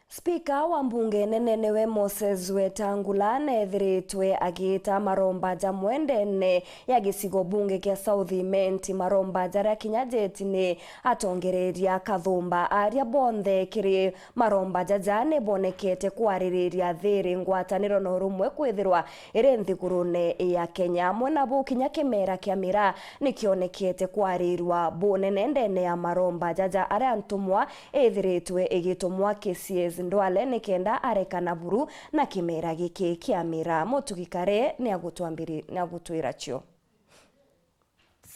Spika wa mbunge nene niwe Moses Wetangula nethiritwe agita maromba jamwendene ya gicigo bunge kia South Imenti maromba jaria kinya jetini atongereria kathumba aria bonthe kiri maromba jaja ni bonekete kwaririria thiri ngwataniro na urumwe kwithirwa iri nthigurune ya Kenya mwena bu kinya kimera kia mira nikionekete kwarirwa bunene ndene ya maromba jaja aria ntumwa ithiritwe igitumwa KCS Ndwale nikenda arekana buru na kimera giki kia mira mutugikare ni agutwira cio.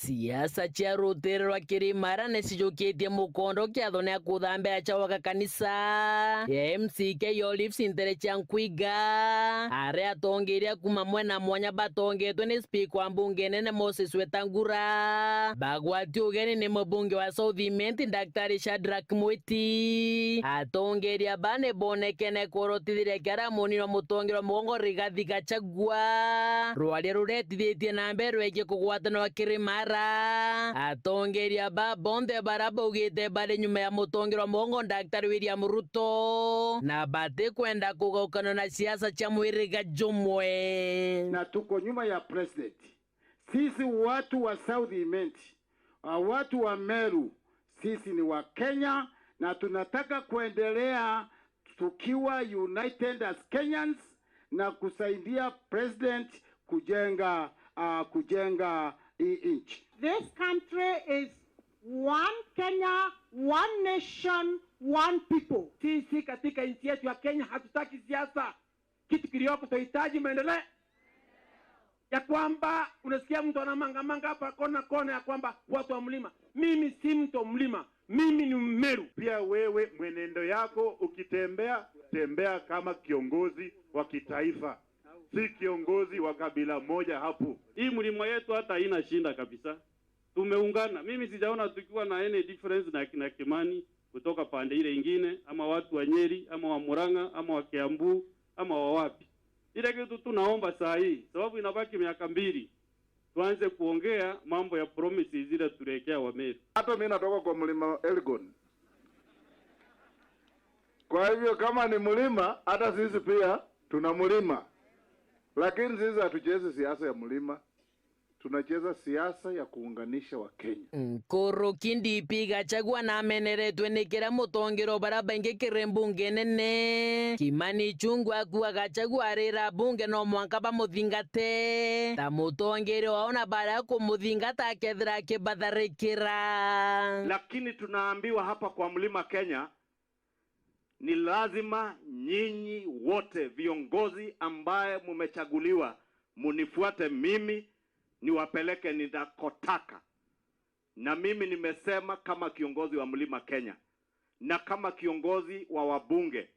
Siasa cia rutere rwa Kirimara nicijukitie mukondo kiatho ni akuthambia chawaka kanisa ya MCK Olives ntere cha Nkwiga aria atongeria kuma mwena mwanya batongetwe ni spika wa mbunge nene Moses Wetangura bagwati ugeni ni mubunge wa South Imenti Daktari Shadrack Mwiti atongeria bane bonekene kurutithiria kiara munini wa mutongero mugongo Rigathi Gachagua rwaria ruretithitie na mbere rwegie kugwatanwa Kirimara atongeria ba bonthe bara baugite bari nyuma ya mutongero mugongo Daktari William Ruto na bate kwenda kugaukana na siasa cha mwiriga jumwe. Na tuko nyuma ya president. Sisi watu wa South Imenti, watu wa Meru, sisi ni wa Kenya na tunataka kuendelea tukiwa united as Kenyans na kusaidia president kujenga inch. This country is one Kenya, one nation, one people. Sisi katika nchi yetu ya Kenya hatutaki siasa. Kitu kilioko tunahitaji maendeleo. Ya kwamba unasikia mtu anamanga manga hapa kona kona ya kwamba watu wa mlima. Mimi si mtu wa mlima, mimi ni Mmeru. Pia wewe mwenendo yako ukitembea, tembea kama kiongozi wa kitaifa, si kiongozi wa kabila moja hapo. Hii mlima yetu hata haina shinda kabisa. Tumeungana. Mimi sijaona tukiwa na any difference na kina Kimani kutoka pande ile ingine, ama watu wa Nyeri, ama wa Murang'a, ama wa Kiambu, ama wa wapi. Ile kitu tunaomba saa hii, sababu inabaki miaka 2, tuanze kuongea mambo ya promises zile tulekea wa Meru. Hata mimi natoka kwa mlima Elgon. Kwa hivyo kama ni mlima, hata sisi pia tuna mlima. Lakini sisi hatuchezi siasa ya mlima. Tunacheza siasa ya kuunganisha Wakenya. Nkuru DP Gachagua na ameneretwe nikira mutongero baraba ingikire mbunge nene Kimani Ichung'wah kuwa Gachagua arira bunge no mwanka bamuthingate ta mutongero waona baada ya kumuthingata akethira akibatharikira. Lakini tunaambiwa hapa kwa mlima Kenya ni lazima nyinyi wote viongozi ambaye mumechaguliwa munifuate mimi niwapeleke ninakotaka. Na mimi nimesema kama kiongozi wa mlima Kenya na kama kiongozi wa wabunge,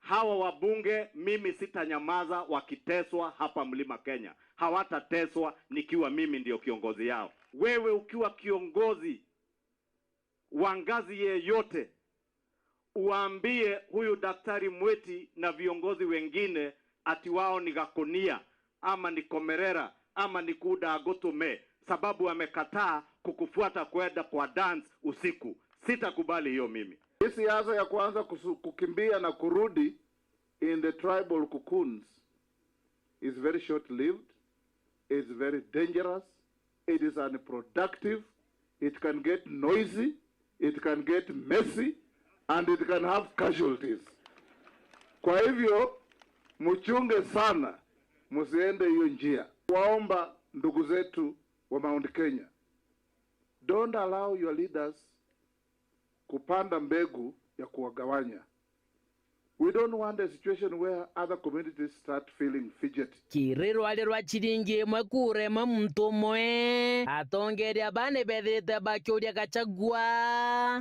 hawa wabunge mimi sitanyamaza wakiteswa hapa mlima Kenya. Hawatateswa nikiwa mimi ndio kiongozi yao. Wewe ukiwa kiongozi wa ngazi yeyote, uambie huyu Daktari Mwiti na viongozi wengine ati wao ni Gakonia ama ni Komerera ama ni Kuda Agotume, sababu amekataa kukufuata kwenda kwa dance usiku. Sitakubali hiyo mimi. Hii siasa ya kuanza kukimbia na kurudi in the tribal cocoons is very short-lived, it's very dangerous, it is unproductive, it can get noisy, it can get messy, and it can have casualties. Kwa hivyo mchunge sana, msiende hiyo njia. Waomba ndugu zetu wa Mount Kenya, don't allow your leaders kupanda mbegu ya kuwagawanya. We don't want a situation where other communities start feeling fidgety. Kiriro ali rwa chiringi imwe kurema muntu umwe atongeria bane bethirite bakiuria Gachagua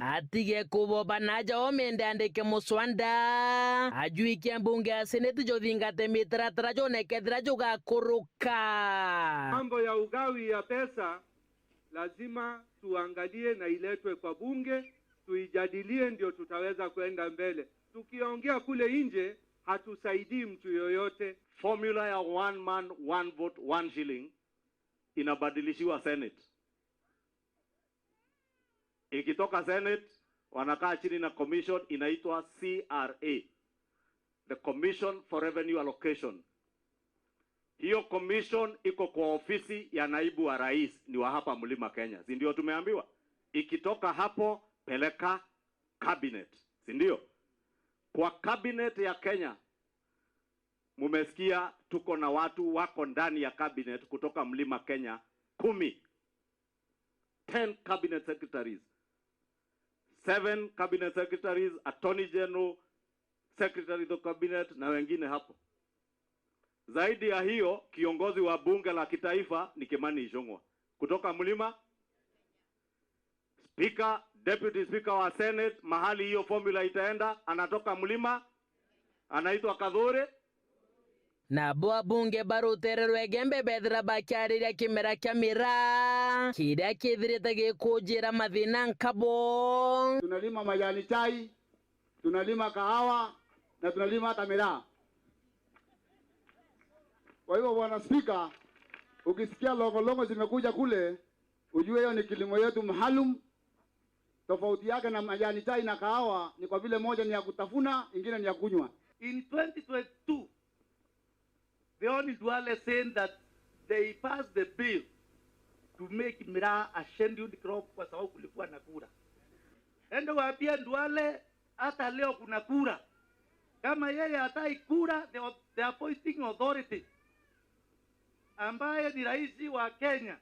atige kuboba naja omende andike muswanda ajuikie mbunge ya seneti jothingate mitaratara jonekethira jugakuruka. Mambo ya ugawi ya pesa lazima tuangalie na iletwe kwa bunge tuijadilie, ndio tutaweza kwenda mbele. Tukiongea kule nje hatusaidii mtu yoyote. Formula ya one man one vote one shilling inabadilishiwa Senate. Ikitoka Senate Wanakaa chini na commission inaitwa CRA, the Commission for Revenue Allocation. Hiyo commission iko kwa ofisi ya naibu wa rais, ni wa hapa Mlima Kenya, si ndio? Tumeambiwa ikitoka hapo peleka cabinet, si ndio? Kwa cabinet ya Kenya mumesikia tuko na watu wako ndani ya cabinet kutoka Mlima Kenya 10. 10 cabinet secretaries, 7 cabinet secretaries, attorney general, secretary of cabinet na wengine hapo. Zaidi ya hiyo, kiongozi wa bunge la kitaifa ni Kimani Ichung'wah kutoka Mlima. Speaker, deputy speaker wa Senate, mahali hiyo formula itaenda, anatoka Mlima, anaitwa Kadhure. Nabo abunge barutere rwegembe bethira bakiarĩria kĩmera kĩa mĩraa kĩrĩa kĩthirĩte gĩkũnjĩra mathĩna nkabo. Tunalima majani chai, tunalima kahawa na tunalima hata miraa. Kwa hivyo Bwana Spika, ukisikia longolongo zimekuja kule, ujue hiyo ni kilimo yetu maalum. Tofauti yake na majani chai na kahawa ni kwa vile moja ni ya kutafuna, ingine ni ya kunywa. In 2022, the only Duale saying that they passed the bill to make miraa a scheduled crop kwa sababu kulikuwa na kura. Ende waambie Duale hata leo kuna kura. Kama yeye hatai kura, the appointing authority ambaye ni rais wa Kenya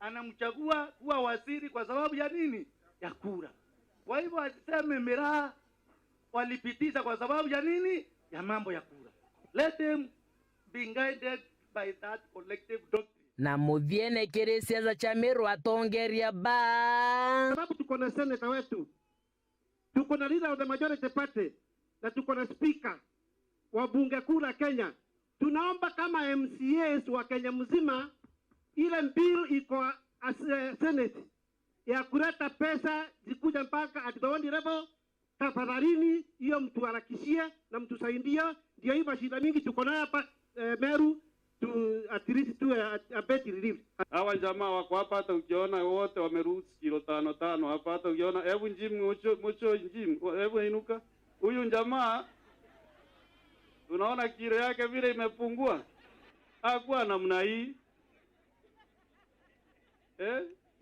anamchagua kuwa waziri kwa sababu ya nini? Ya kura. Kwa hivyo asiseme miraa walipitisha kwa sababu ya nini? Ya mambo ya kura. Let them be guided by that collective doctrine. Na muthiene kiri siasa cha Meru atongeria ba. Sababu tuko na senator wetu, tuko na leader of the majority party na tuko na speaker wa bunge kuu la Kenya. Tunaomba kama MCAs wa Kenya mzima, ile bill iko as Senate ya kuleta pesa zikuja mpaka at the ward level, tafadhalini hiyo mtuharakishie na mtusaidie, ndio hii mashida mingi tuko nayo hapa Meru tu at least tu a bit relieved. Hawa jamaa wako hapa, hata ukiona wote wameruhusu kilo 5 hapa, hata ukiona hebu njimu mucho njimu, hebu inuka. Huyu jamaa tunaona kilo yake vile imepungua. Hakuwa namna hii.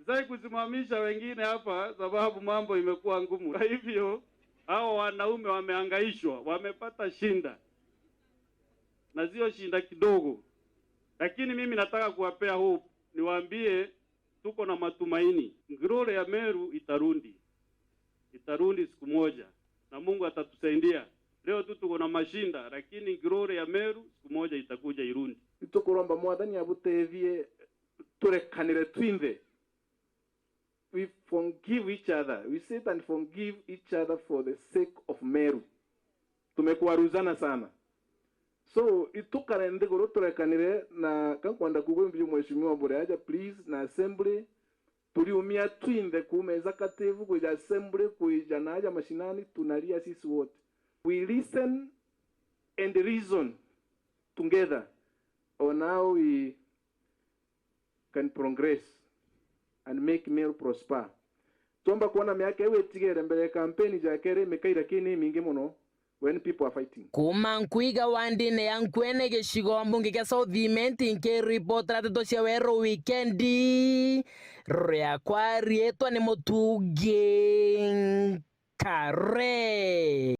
Sasa kusimamisha wengine hapa sababu mambo imekuwa ngumu. Kwa hivyo hao wanaume wamehangaishwa, wamepata shinda. Na sio shinda kidogo. Lakini mimi nataka kuwapea hope, niwaambie tuko na matumaini. Ngirore ya Meru itarundi. Itarundi siku moja na Mungu atatusaidia. Leo tu tuko na mashinda, lakini ngirore ya Meru siku moja itakuja irundi. Tukuromba mwathani abutethie turekanire twinthe. We forgive each other. We sit and forgive each other for the sake of Meru. Tumekuaruzana sana. So itukare ndiguru turekanire na kankwanda kugo mbiju mheshimiwa Bureaja please na assembly tuliumia twinthe kuma executive kuja assembly kuja na haja mashinani, tunalia sisi wote. We listen and reason together on how we can progress and make Meru prosper. Tuomba kuona miaka iwe tigere mbere kampeni jakere mekaira kini mingi muno when people are fighting. Kuma nkuiga wandine ya nkwene gĩcigo mbunge kĩa South Imenti nkĩribotera ndeto cia Werũ wikendi rĩakwa rĩetwa nĩ Mũtungi Kare.